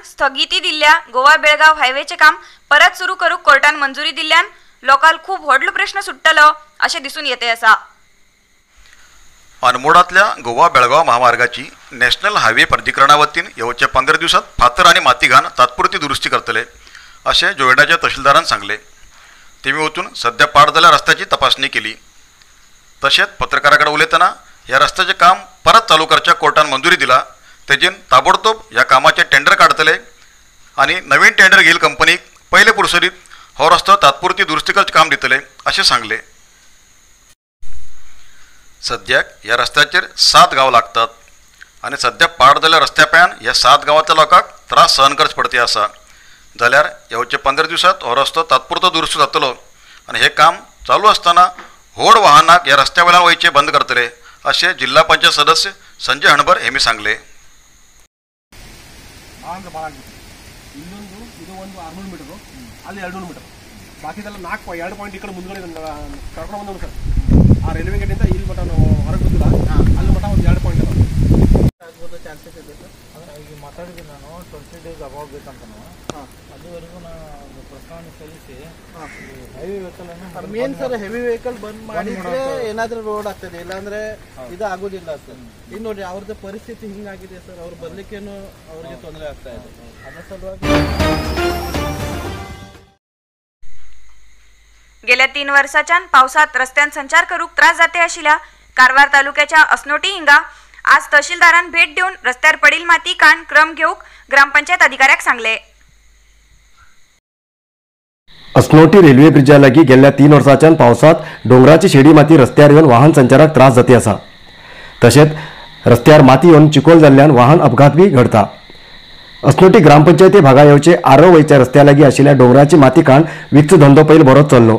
स्थगिती दिल्ल्या गोवा बेळगाव हायवेचें काम परत सुरू करूंक कोर्टान मंजुरी दिल्ल्यान लोकांक खूब व्हडलो प्रश्न सुट्टलो अशें दिसून येते आसा. अनमोडांतल्या गोवा बेळगाव महामार्गाची नॅशनल हायवे प्राधिकरणा वतीन येवच्या 15 दिवसात फातर आनी माती घाण तात्पुरती दुरुस्ती करतले अशें जोयडाच्या तहसीलदारान सांगले. तेमी वचून सध्या पाड जाल्ल्या रस्त्याची तपासणी केली. तशेंच पत्रकारा कडेन उलयतना ह्या रस्त्याचें काम परत चालू करच्या कोर्टान मंजुरी दिला तेजेन ताबडतोब ह्या कामाचें टेंडर काडटले आनी नवीन टेंडर घेईल कंपनीक पयले पुरसरीत हो रस्तो तात्पुरती दुरुस्ती करचें काम दितले अशें सांगले. सद्याक ह्या रस्त्याचेर 7 गांव लागतात आनी सद्या पाड जाल्ल्या रस्त्या पायान ह्या 7 गांवांतल्या लोकांक त्रास सहन करचे पडते आसा. जाल्यार येवचे 15 दिवसात हो रस्तो तात्पुरतो दुरुस्त जातलो आनी हें काम चालू आसतना व्हड वाहनाक ह्या रस्त्या वयल्यान वयचें बंद करतले अशें जिल्हा पंचायत सदस्य संजय हणबर हेमी सांगले. ಇಲ್ಲೊಂದು ಇದು ಒಂದು 600 ಮೀಟರು, ಅಲ್ಲಿ 200 ಮೀಟರ್, ಬಾಕಿದೆಲ್ಲ 4 2 ಪಾಯಿಂಟ್ ಈ ಕಡೆ ಮುಂದ್ಗಡೆ ಕರ್ಕೊಂಡು ಬಂದವರು ಸರ್. ಆ ರೈಲ್ವೆ ಗೇಟಿಂದ ಇಲ್ಲಿ ಮಟ್ಟ ನಾವು ಹೊರಗೆ ಬಂದಿಲ್ಲ, ಅಲ್ಲಿ ಮಟ್ಟ ಒಂದು 2 ಪಾಯಿಂಟ್ ಆಗ್ಬೋದು ಚಾನ್ಸಸ್ ಇದೆ ಸರ್. ಈಗ ಮಾತಾಡಿದ್ದೀನಿ ನಾನು 20 ಡೇಸ್ ಅಬೌವ್ ಬೇಕಂತ. ಅಲ್ಲಿವರೆಗೂ ನಾನು ಪ್ರಸ್ತಾವನೆ ಸಲ್ಲಿಸಿ heavy vehicle main sir, heavy vehicle ಬಂದ್ ಮಾಡಿದ್ರೆ ಏನಾದ್ರೂ ರೋಡ್ ಆಗ್ತದೆ, ಇಲ್ಲಾಂದ್ರೆ ಇದು ಆಗೋದಿಲ್ಲ ಸರ್. ಇನ್ನು ನೋಡಿ ಅವ್ರದ್ದು ಪರಿಸ್ಥಿತಿ ಹಿಂಗಾಗಿದೆ ಸರ್, ಅವ್ರು ಬರ್ಲಿಕ್ಕೇನು ಅವ್ರಿಗೆ ತೊಂದರೆ ಆಗ್ತಾ ಇದೆ. ಅದರ ಸಲುವಾಗಿ गेल्या 3 वर्साच्यान पावसात रस्त्यान संचार करूक त्रास जाते आशिल्ल्या कारवार तालुक्याच्या असनोटी हिंगा आज तहसीलदारान भेट दिवन रस्त्यार पडील माती काण क्रम घेवंक ग्रामपंचायत अधिकाऱ्याक सांगले. असनोटी रेल्वे ब्रिजा लागी गेल्ल्या 3 वर्साच्यान पावसात डोंगराची शेडी माती रस्त्यार येवन वाहन संचाराक त्रास जाते आसा. तशेंच रस्त्यार माती येवन चिखोल जाल्ल्यान वाहन अपघात बी घडता. असनोटी ग्रामपंचायती भागा येवचे आरो वयच्या रस्त्या लागीं आशिल्ल्या डोंगराची माती काण विकचो धंदो पयलीं बरोच चल्लो.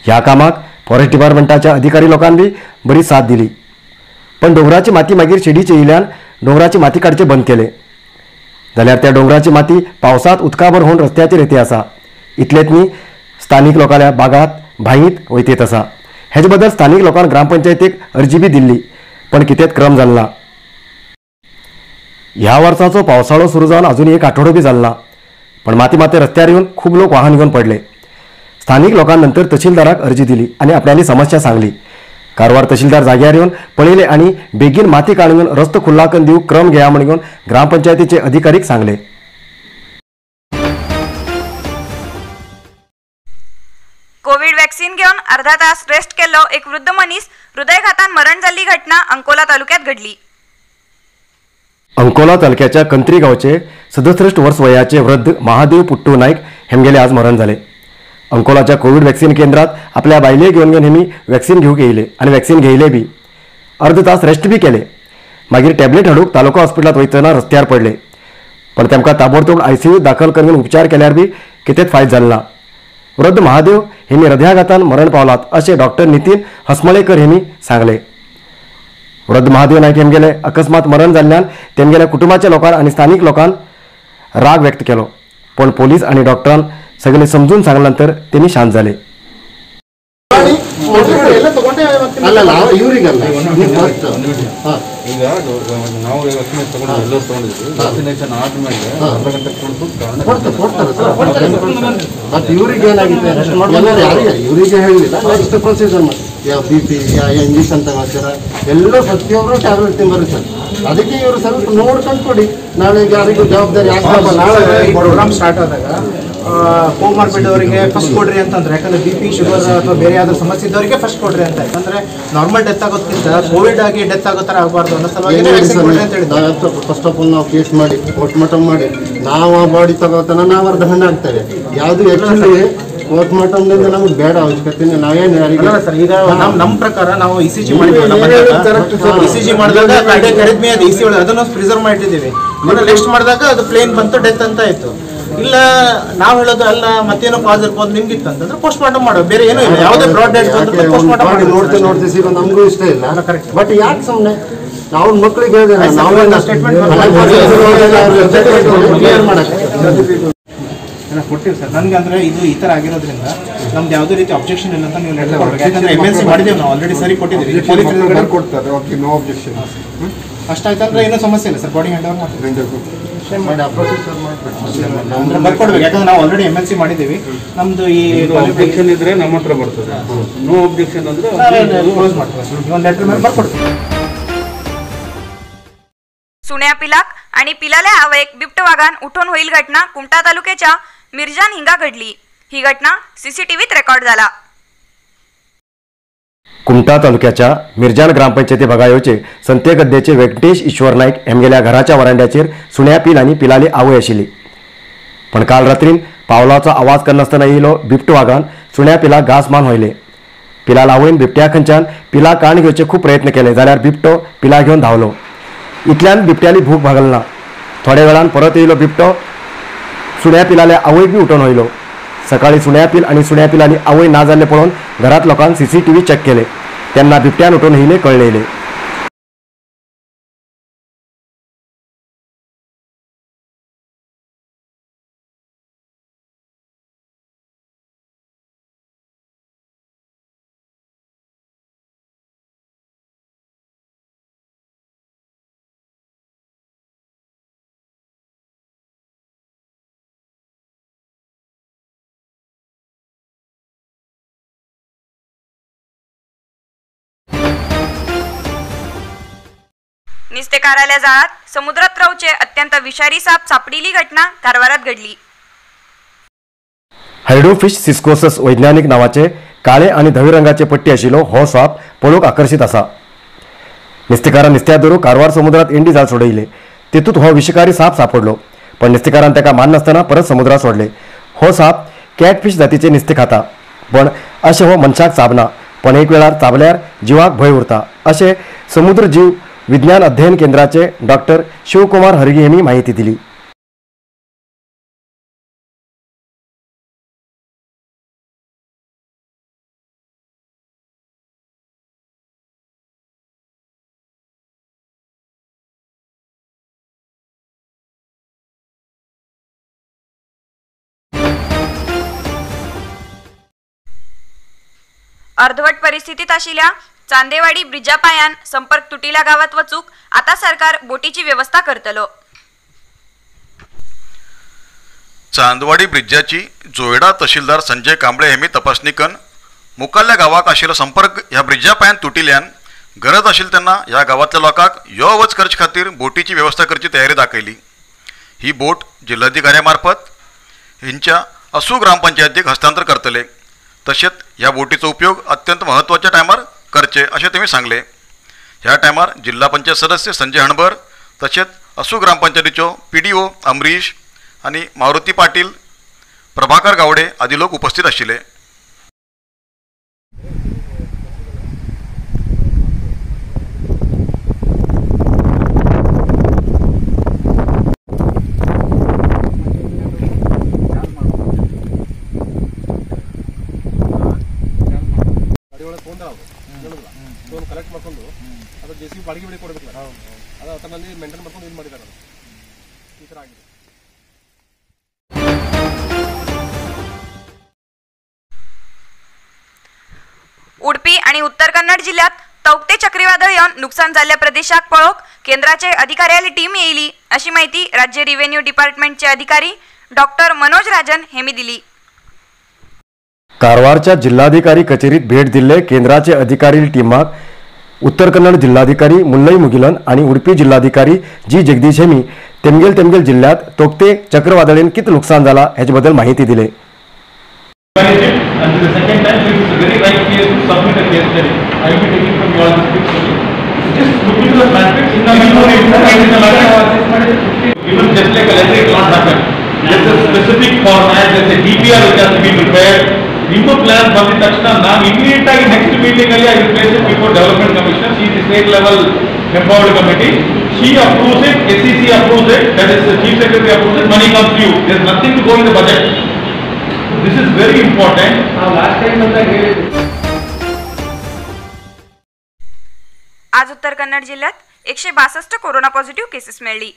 ह्या कामाक फॉरेस्ट डिपार्टमेंटाच्या अधिकारी लोकांनी बी बरी साथ दिली, पण डोंगराची माती मागीर शेडीचे येयल्यान डोंगराची माती काडचे बंद केले. जाल्यार त्या डोंगराची माती पावसात उदकाभर होवन रस्त्याचेर येते आसा. इतलेंच न्ही, स्थानीक लोकांल्या बागात भाईत वयतेत आसा. हेजे बद्दल स्थानीक लोकांक ग्रामपंचायतीक अर्जी बी दिल्ली, पण कितेंच क्रम जालो ना. ह्या वर्साचो पावसाळो सुरू जावन अजून एक आठवडो बी जालो ना, पण माती माती रस्त्यार येवन खूब लोक वाहन घेवन पडले. स्थानीक लोकांनी नंतर तहसीलदाराक अर्जी दिली आनी आपणाली समस्या सांगली. कारवार तहसीलदार जाग्यार येवन पळयले आनी बेगीन माती काडून रस्तो खुल्ला करून दिवंक क्रम घेया म्हणून ग्रामपंचायतीचे अधिकारीक सांगले. कोविड वॅक्सिन घेवन अर्धा तास रेस्ट केल्लो एक वृद्ध मनीस हृदयघातान मरण जाल्ली घटना अंकोला तालुक्यात घडली. अंकोला तालुक्याच्या कंत्री गावचे 67 वर्ष वयाचे वृद्ध महादेव पुट्टू नाईक हेमगेले आज मरण झाले. अंकोलाच्या कोविड वॅक्सिन केंद्रात आपल्या बायले घेवन घेवन हेमी वॅक्सिन घेवंक येयले आनी वॅक्सिन घेयले बी. अर्द तास रेस्ट बी केले. मागीर टॅबलेट हाडूंक तालुका हॉस्पिटलांत वयतना रस्त्यार पडले, पण तेमकां ताबडतोब आयसीयू दाखल करून उपचार केल्यार बी कितेंच फायदो जालो ना. वृद्ध महादेव हेमी हृदयाघातान मरण पावलात अशें डॉक्टर नितीन हसमळेकर हेमी सांगले. वृद्ध महादेव नायक हेमगेले अकस्मात मरण जाल्ल्यान तेमगेल्या कुटुंबाच्या लोकांक आनी स्थानीक लोकांक राग व्यक्त केलो, पण पोलीस आनी डॉक्टरान सगळे समजून सांगल्या नंतर तेमी शांत झाले. ಈಗ ನಾವು ವ್ಯಾಕ್ಸಿನ್ ತಗೊಂಡು ಎಲ್ಲರೂ ತಗೊಂಡಿದ್ವಿ. ವ್ಯಾಕ್ಸಿನೇಷನ್ ಆದ್ಮೇಲೆ ಅರ್ಧ ಗಂಟೆ ಕೊಡ್ತಾರೆ ಸರ್. ಮತ್ತೆ ಇವರಿಗೆ ಏನಾಗಿದೆ, ಇವರಿಗೆ ಹೇಳಿಲ್ಲ ನೆಕ್ಸ್ಟ್ ಪ್ರೊಸೀಜರ್ ಯಾವ ಬಿ ಪಿ ಯಾವ ಇಂಜೆಕ್ಷನ್ ತಗೊಳ್ತೀರ ಎಲ್ಲ ಪ್ರತಿಯೊಬ್ಬರು ಟ್ಯಾಬ್ಲೆಟ್ ತಿಂಬರು ಸರ್. ಅದಕ್ಕೆ ಇವರು ಸ್ವಲ್ಪ ನೋಡ್ಕೊಂಡು ಕೊಡಿ. ನಾಳೆ ಯಾರಿಗೂ ಜವಾಬ್ದಾರಿ ಆಗ್ಬಾರ್ದು. ನಾಳೆ ಪ್ರೋಗ್ರಾಮ್ ಸ್ಟಾರ್ಟ್ ಆದಾಗ ಕೋಮಾರ್ಬಿಡ್ ಅವರಿಗೆ ಫಸ್ಟ್ ಕೊಡ್ರಿ ಅಂತಂದ್ರೆ, ಯಾಕಂದ್ರೆ ಬಿ ಪಿ ಶುಗರ್ ಅಥವಾ ಬೇರೆ ಯಾವ್ದಾದ್ರು ಸಮಸ್ಯೆ ಇದ್ದವರಿಗೆ ಫಸ್ಟ್ ಕೊಡ್ರಿ ಅಂತ. ಯಾಕಂದ್ರೆ ನಾರ್ಮಲ್ ಡೆತ್ ಆಗೋದ್ಕಿಂತ ಕೋವಿಡ್ ಆಗಿ ಡೆತ್ ಆಗೋ ಥರ ಆಗಬಾರ್ದು ಅನ್ನೋ ಸಲುವಾಗಿ ವ್ಯಾಕ್ಸಿನ್ ಕೊಡ್ರಿ ಅಂತ ಹೇಳಿದ್ರು. ಫಸ್ಟ್ ಆಫ್ ಆಲ್ ನಾವು ಕೇಸ್ ಮಾಡಿ ಪೋಸ್ಟ್ ಮಾರ್ಟಮ್ ಮಾಡಿ ನಾವು ಆ ಬಾಡಿ ತಗೋತಾನ ನಾವು ಅರ್ಧ ಹಣ್ಣು ಆಗ್ತೇವೆ. ಯಾವುದು ಆಕ್ಚುಲಿ ಪೋಸ್ಟ್ ಮಾರ್ಟಮ್ ನಮ್ಗೆ ಬೇಡ ಅವಶ್ಯಕತೆ. ನಾವೇನು ಯಾರಿಗೆ ಸರ್, ಈಗ ನಮ್ಮ ಪ್ರಕಾರ ನಾವು ಇ ಸಿ ಜಿ ಮಾಡಿದ್ವಿ. ಇ ಸಿ ಜಿ ಮಾಡಿದಾಗ ಕಾರ್ಡಿಯಾಕ್ ಅರಿಥ್ಮಿಯಾ ಅದು ಇ ಸಿ ಒಳಗೆ ಅದನ್ನು ಪ್ರಿಸರ್ವ್ ಮಾಡಿಟ್ಟಿದ್ದೀವಿ. ಆಮೇಲೆ ನೆಕ್ಸ್ಟ್ ಮಾಡಿದಾಗ ಅದು ಪ್ಲೇನ್ ಬಂತು, ಡೆತ್ ಅಂತ ಆಯ್ತು. ಇಲ್ಲ ನಾವ್ ಹೇಳೋದು ಅಲ್ಲ, ಮತ್ತೇನೋ ಕಾಸ್ ಇರ್ಬೋದು ನಿಮ್ಗಿತ್ತು ಅಂತಂದ್ರೆ ಪೋಸ್ಟ್ ಮಾರ್ಟಮ್ ಮಾಡೋ, ಬೇರೆ ಏನೂ ಇಲ್ಲ. ಯಾವುದೇ ಬ್ರಾಡ್ ಡೇಟ್ ಬಂದ್ರೆ ಪೋಸ್ಟ್ ಮಾರ್ಟಮ್ ಮಾಡಿ ನೋಡ್ತೀವಿ ನೋಡ್ತೀವಿ ಸಿಗೋ ನಮಗೂ ಇಷ್ಟ ಇಲ್ಲ. ಬಟ್ ಯಾಕೆ ಸುಮ್ಮನೆ ನಾವು ಮಕ್ಕಳಿಗೆ ಹೇಳಿದೆ ನಾವು ಸ್ಟೇಟ್ಮೆಂಟ್ ಮಾಡಕ್ಕೆ ಕೊಟ್ಟಿವಿ ಸರ್. ನನ್ಗೆ ಅಂದ್ರೆ ಇದು ಈ ತರ ಆಗಿರೋದ್ರಿಂದ ನಮ್ದು ಯಾವುದೇ ರೀತಿ ಅಬ್ಜೆಕ್ಷನ್ ಇಲ್ಲ ಅಂತ ನೀವು ಲೆಟರ್ ಕೊಡ್ಬೇಕು. ಯಾಕಂದ್ರೆ ಎಮ್ ಎಲ್ ಸಿ ಮಾಡಿದ್ದೇವೆ ನಾವು ಆಲ್ರೆಡಿ, ಸರಿ ಕೊಟ್ಟಿದ್ದೀವಿ. ಪೊಲೀಸ್ ಕೊಡ್ತಾರೆ, ಓಕೆ, ನೋ ಅಬ್ಜೆಕ್ಷನ್. ಅಷ್ಟಾಯ್ತಂದ್ರೆ ಏನೂ ಸಮಸ್ಯೆ ಇಲ್ಲ ಸರ್. ಬಾಡಿ ಹ್ಯಾಂಡ್ ಓವರ್ ಮಾಡ್ತೀವಿ ಅಂದ್ರೆ ಬರ್ಕೊಡ್ಬೇಕು, ಯಾಕಂದ್ರೆ ನಾವು ಆಲ್ರೆಡಿ MLC ಮಾಡಿದ್ದೀವಿ. ನಮ್ದು ಈ ಅಬ್ಜೆಕ್ಷನ್ ಇದ್ರೆ ನಮ್ಮ ಹತ್ರ ಬರ್ತದೆ, ನೋ ಅಬ್ಜೆಕ್ಷನ್ ಅಂದ್ರೆ ಕ್ಲೋಸ್ ಮಾಡ್ತೀವಿ ಒಂದು ಲೆಟರ್ ಮೇಲೆ ಬರ್ಕೊಡ್ತೀವಿ. सुण्या पिलाक आणि पिलाल्या आवयेक बिबट वाघान उठून होईल घटना कुमठा तालुक्याच्या मिरजान हिंगा घडली. ही घटना सीसीटीव्हीत रेकॉर्ड झाला. कुमठा तालुक्याच्या मिरजान ग्रामपंचायती भागायोचे संते गद्देचे व्यंकटेश ईश्वर नाईक हेमगेल्या घराच्या वरांड्याचेर सुण्या पिल आनी पिलाली आवय आशिल्ली. पण काल रात्रीन पावलाचो आवाज करनासतना येयलो बिबट वाघान सुण्या पिलाक घास मान व्हयले. पिलाला आवयन बिबट्या खंयच्यान पिला काण घेवचे खूब प्रयत्न केले जाल्यार बिबटो पिला घेवन धांवलो. इतल्यान बिबट्याली भूक भागलना. थोड्या वेळान परत येयलो बिबटो सुण्या पिलाल्या आवयक बी उठोवन व्हयलो. सकाळी सुण्या पिल आनी सुण्या पिलाली आवय ना जाल्ले पळोवन घरात लोकांक सीसीटीव्ही चॅक केले तेन्ना बिबट्यान उठोवन येयले कळ्ळेले. नुस्तेकाराल्या जाळात समुद्रात रावचे अत्यंत विषारी साप सापडिली घटना कारवारात घडली. हायड्रोफिश सिस्कोसस वैज्ञानिक नावाचे काळे आणि धवे रंगाचे पट्टी आशिल्लो हो साप पळोवंक आकर्षित आसा. नुस्तेकारान नुस्त्या धरूंक कारवार समुद्रात एंडी जाळ सोडयले तेतूंत हो विषकारी साप सापडलो, पण नुस्तेकारान ताका माननासतना परत समुद्रात सोडले. हो साप कॅटफिश जातीचे नुस्तें खाता, पण अशें हो मनशाक चाबना, पण एक वेळार चाबल्यार जिवाक भंय उरता अशें समुद्र जीव विज्ञान अध्ययन केंद्राचे डॉक्टर शिवकुमार हरगी यांनी माहिती दिली. अर्धवट परिस्थितीत आशिल्ल्या चांदेवाडी ब्रिजा पायान संपर्क तुटिल्या गावात वचूक आता सरकार बोटीची व्यवस्था करतलो. चांदवाडी ब्रिजाची जोयडा तहसीलदार संजय कांबळे यांनी तपासणी करून मुखाल्ल्या गावाक आशिल्लो संपर्क ह्या ब्रिजा पायान तुटिल्यान गरज आशिल्ली तेन्ना ह्या गावांतल्या लोकांक यो वच करचे खातीर बोटीची व्यवस्था करची तयारी दाखयली. ही बोट जिल्हाधिकाऱ्या मार्फत हेंच्या असू ग्रामपंचायतीक हस्तांतर करतले. तशेंच ह्या बोटीचो उपयोग अत्यंत महत्वाच्या टायमार करचे अशें तेमी सांगले. ह्या टायमार जिल्हा पंचायत सदस्य संजय हणबर तशेंच असू ग्रामपंचायतीच्यो PDO Amrish आनी मारुती पाटील, प्रभाकर गावडे आदी लोक उपस्थित आशिल्ले. ಕಲೆಕ್ಟ್ ಮಾಡ್ಕೊಂಡು ಅದು ಜೆ ಸಿ ಬಾಡಿಗೆ ಬಿಡಿ ಕೊಡಬೇಕಲ್ಲ, ಅದು ಅದರಲ್ಲಿ ಮೇಂಟೈನ್ ಮಾಡ್ಕೊಂಡು ಇದು ಮಾಡಿದ್ದಾರೆ, ಈ ಥರ ಆಗಿದೆ. उडपी आणि उत्तर कन्नड जिल्ह्यात तौक्ते चक्रीवादळ येवन नुकसान जाल्ल्या प्रदेशाक पळोवंक केंद्राचे अधिकाऱ्याली टीम येयली अशी माहिती राज्य रिव्हेन्यू डिपार्टमेंटचे अधिकारी डॉक्टर मनोज राजन हेमी दिली. कारवारच्या जिल्हाधिकारी कचेरीत भेट दिल्ले केंद्राचे अधिकारी टीमाक उत्तर कन्नड जिल्हाधिकारी मुल्लई मुगिलन आणि उडपी जिल्हाधिकारी जी जगदीश हेमी तेमगेल तेमगेल जिल्ह्यात तोक्ते चक्रवादळेन किती नुकसान झाला ह्याचे बद्दल माहिती दिले. ನಿಮ್ಮ ಪ್ಲಾನ್ ಬಂದ ತಕ್ಷಣ ನಾನು ಇಮಿಡಿಯೇಟ್ ಆಗಿ ನೆಕ್ಸ್ಟ್ ಮೀಟಿಂಗ್ ಅಲ್ಲಿ I will place it before development commissioner. She is state level empowered committee. She approves it, SEC approves it, that is chief secretary approves it, money comes to you. There is nothing to go in the budget. This is very important. ನಾವು last time ಅಂತ ಹೇಳಿದ್ವಿ. आज उत्तर कन्नड जिल्ह्यात 162 corona positive cases मिळाली.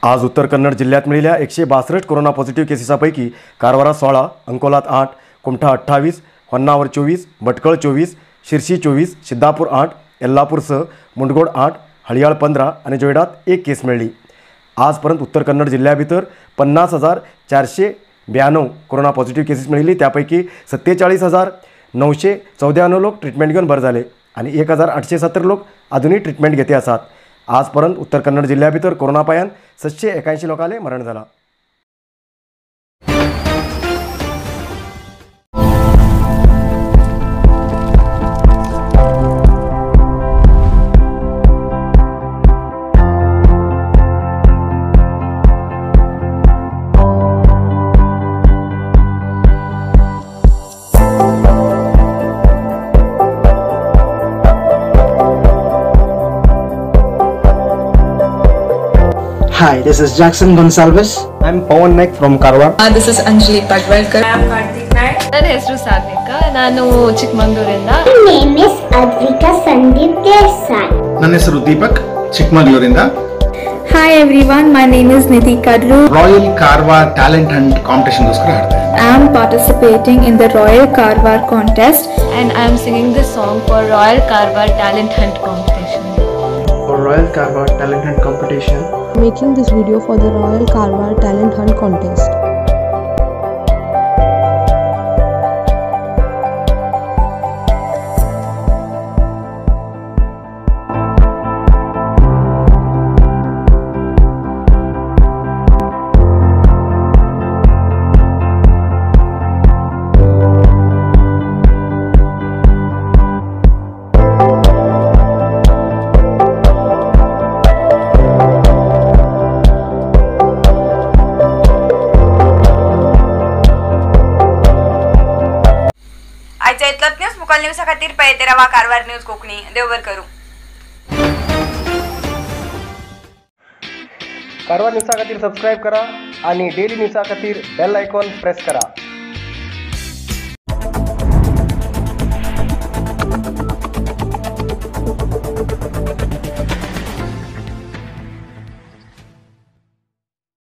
आज उत्तर कन्नड जिल्ह्यात मिळालेल्या 162 कोरोना पॉझिटिव्ह केसेसापैकी कारवारात 16, अंकोलात 8, कुमठा 28, होन्नावर 24, भटकळ 24, शिरशी 24, सिद्धापूर 8, येल्लापूर 6, मुंडगोड 8, हळियाळ 15 आनी जोयडात 1 केस मेळ्ळी. आजपर्यंत उत्तर कन्नड जिल्ह्या भितर 50,492 कोरोना पॉझिटिव्ह केसीस मेळिल्ली. त्यापैकी 47,994 लोक ट्रिटमेंट घेवन बरे जाले आनी 1,870 लोक अजुनूय ट्रिटमेंट घेते आसात. आजपर्यंत उत्तर कन्नड जिल्ह्या भितर कोरोना पायान 781 लोकांले मरण जाला. Hi, this is Jackson Gonsalves. I'm Pawan Naik from Karwar. This is Anjali Padwalkar. I'm Karthik Naik. ನನ್ನ ಹೆಸರು ಸಾತ್ವಿಕಾ. ನಾನು ಚಿಕ್ಕಮಗಳೂರಿಂದ. My name is Advika Sandeep Desai. ನನ್ನ ಹೆಸರು Deepak, ಚಿಕ್ಕಮಗಳೂರಿಂದ. Hi everyone, my name is Nidhi Kadlu. Royal Karwar Talent Hunt competition ಗೋಸ್ಕರ ಹಾಡ್ತಾ ಇದ್ದೀನಿ. I am participating in the Royal Karwar contest and I am singing this song for Royal Karwar Talent Hunt competition. For Royal Karwar Talent Hunt competition. Making this video for the Royal Karwar Talent Hunt contest. न्यूजा खातीर पळयत रावा Karwar news Konkani. देवभर करूं. कारवार न्यूजा खातीर subscribe करा आणि daily न्यूजा खातीर बेल icon press करा.